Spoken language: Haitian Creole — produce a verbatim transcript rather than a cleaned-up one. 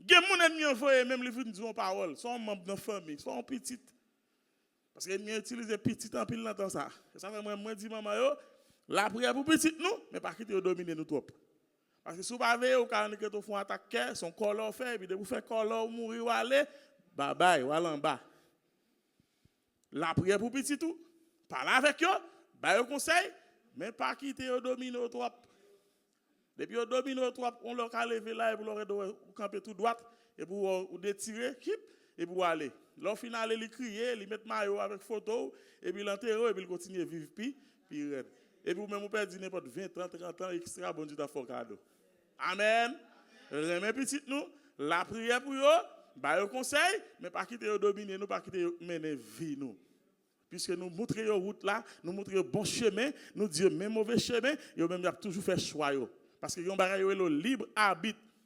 Gen moun ènmi an voye menm li vin di yon pawòl, swa yon manm nan fanmi, swa yon pitit. Paske ènmi an itilize pitit anpil nan tan sa. E sa fè mwen, mwen di manman yo, lapriyè pou pitit nou, men pa kite yo domine nou twòp. Paske si w pa veye, ou ka annik rete w fè yon atak kè, se yon kòlè w fè, epi depi w fè kòlè w mouri, w ale, babay, w al anba. Lapriyè pou pitit ou, pale avèk yo, ba yo konsèy, men pa kite yo domine w twòp. Depi yo domine w twòp, yon lè w ka leve la, epi lè w rete w kanpe tou dwat, epi w, ou detire, kip, epi w ale. Lè w fin ale, li kriye, li met mayo avèk foto w, epi l antere w, epi l kontinye viv pi, pi rèd. Epi w menm ou pèdi nenpòt ven tan, trant an, ekstra, Bondye ta fè w kado. Amèn. Renmen pitit nou, lapriyè pou yo, ba yo konsèy, men pa kite yo domine nou, pa kite yo mennen vi nou. Piske nou moutre yo wout la, nou moutre yo bon chemen, nou di yo men move chemen, yo menm y ap toujou fè chwa yo. Paske gen yon bagay yo rele lib abit.